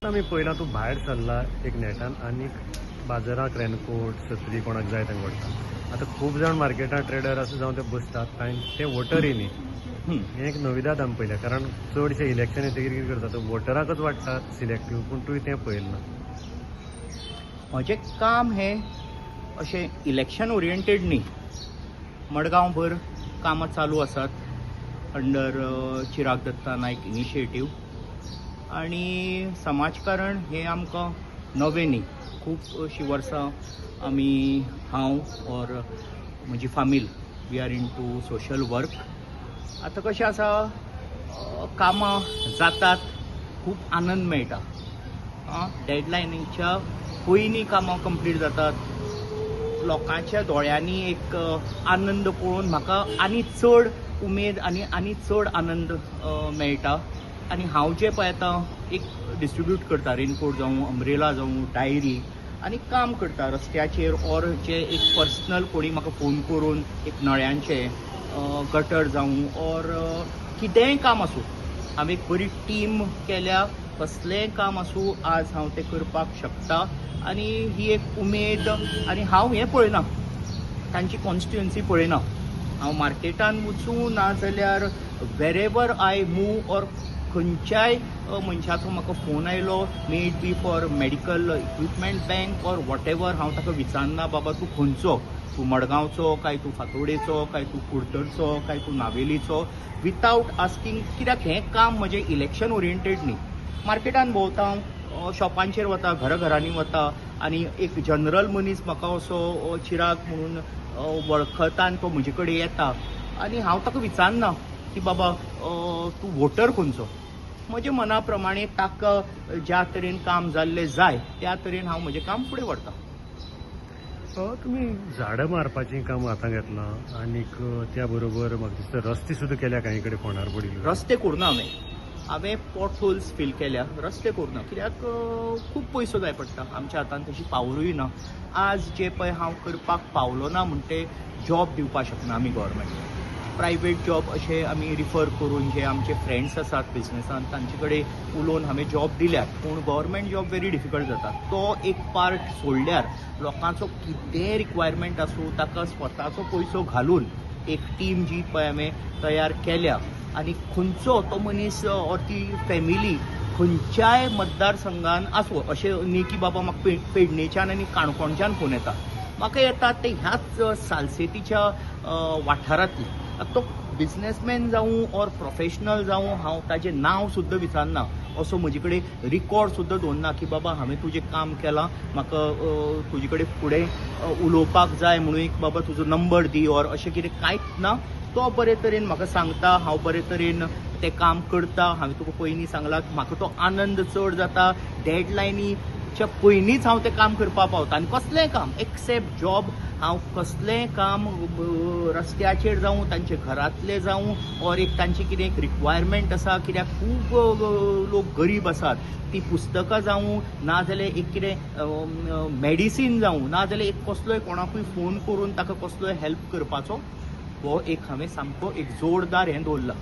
आमी पळयलां, तूं भायर सरला एक नेटान आनी बाजाराक रेनकोट, सत्री कोणाक जाय तांकां व्हरता. आतां खूब जाण मार्केटान ट्रेडर आसा जावं ते बसतात, तांचे ते वोटरय न्ही. हें एक नविदाद आमी पळयल्या, कारण चडशे इलेक्शन येतकीर कितें करतात, वोटराकच वाडटात सिलेक्टीव, पूण तुवें तें पळयलें ना. म्हजें काम हें अशें इलेक्शन ओरिएंटेड न्ही. मडगांवभर कामां चालू आसात अंडर चिराग दत्ता नायक इनिशिएटीव आनी समाजकारण हें आमकां नवें न्ही. खूब अशीं वर्सां आमी, हांव ऑर म्हजी फामील, we are into social work. आतां कशें आसा, कामां जातात, खूब आनंद मेळटा. आं, डेडलायनीच्या पयलीं कामां कंप्लीट जातात. लोकांच्या दोळ्यांनी एक आनंद पळोवन म्हाका आनी चड उमेद आनी आनी चड आनंद मेळटा. आनी हांव जें पळय आतां एक डिस्ट्रिब्यूट करता, रेनकोट जावं, अम्ब्रेला जावं, डायरी, आनी काम करता रस्त्याचेर ऑर जे एक पर्सनल कोणी म्हाका फोन करून एक नळ्यांचें, गटर जावं ऑर कितेंय काम आसूं, हांवें एक बरी टीम केल्या. कसलेंय काम आसूं, आज हांव तें करपाक शकता आनी ही एक उमेद. आनी हांव हें पळयना, तांची कॉन्स्टिट्युएन्सी पळयना. हांव मार्केटान वचूं ना जाल्यार wherever I move or खंयच्याय मनशाचो म्हाका फोन आयलो, may it be for medical equipment bank or whatever, हांव ताका विचारना, बाबा तूं खंयचो, तूं मडगांवचो काय तूं फातोडेचो काय तूं कुडतरचो काय तूं नावेलीचो, वितावट आस्किंग. कित्याक हें काम म्हजें इलेक्शन ओरिएंटेड न्ही. मार्केटान भोंवता हांव, शॉपांचेर वता, घराघरांनी वता आनी एक जनरल मनीस म्हाका असो चिराग म्हणून वळखता आनी तो म्हजे कडेन येता आनी हांव ताका विचारना की बाबा तूं वोटर खंयचो. म्हज्या मना प्रमाणे ताका ज्या तरेन काम जाल्लें जाय त्या तरेन हांव म्हजें काम फुडें व्हरता. तुमी झाडां मारपाचीं काम हातांत घेतलां आनीक त्या बरोबर म्हाका दिसता रस्ते सुद्दां केल्या कांय कडेन फोंडार पडिल्ले. रस्ते करुना हांवें. हांवें पोट होल्स फील केल्या, रस्ते करुना, कित्याक खूब पयसो जाय पडटा. आमच्या हातान तशी पावरूय ना. आज जे पळय हांव करपाक पावलो ना म्हण ते जॉब दिवपाक शकना आमी गव्हर्मेंट. प्रायवेट जॉब अशे आमी रिफर करून जे आमचे फ्रेंड्स आसात बिजनसान तांचे कडेन उलोवन हांवें जॉब दिल्यात, पूण गव्हर्मेंट जॉब व्हेरी डिफिकल्ट जाता. तो एक पार्ट सोडल्यार लोकांचो कितेंय रिक्वायरमेंट आसूं, ताका स्वताचो पयसो घालून एक टीम जी पळय हांवें तयार केल्या आनी खंयचो तो मनीस ऑर ती फॅमिली खंयच्याय मतदारसंघान आसूं, अशें न्ही की बाबा म्हाका पेडणेच्यान आनी काणकोणच्यान फोन येता. म्हाका येतात ते ह्याच सालसेतीच्या वाठारांतले. आतां तो बिजनेसमॅन जावं ऑर प्रोफेशनल जावं, हांव ताजें नांव सुद्दां विचारना. असो म्हजे कडेन रिकॉर्ड सुद्दां दवरना की बाबा हांवें तुजें काम केलां, म्हाका तुजे कडेन फुडें उलोवपाक जाय म्हणून एक बाबा तुजो नंबर दी ऑर अशें कितें कांयच ना. तो बरे तरेन म्हाका सांगता, हांव बरे तरेन तें काम करता. हांवें तुका पयलीं सांगलां, म्हाका तो आनंद चड जाता. डेडलायनीच्या पयलींच हांव तें काम करपाक पावता. आनी कसलेंय काम एक्सेप्ट जॉब, हांव कसलेंय काम रस्त्याचेर जावं, तांचे घरांतलें जावं ऑर एक तांची कितें एक रिक्वायरमेंट आसा, कित्याक खूब लोक गरीब आसात, ती पुस्तकां जावं नाजाल्यार एक कितें मेडिसीन जावं नाजाल्यार एक कसलोय कोणाकूय फोन करून ताका कसलोय हेल्प करपाचो, हो एक हांवें सामको एक जोरदार हें दवरलां.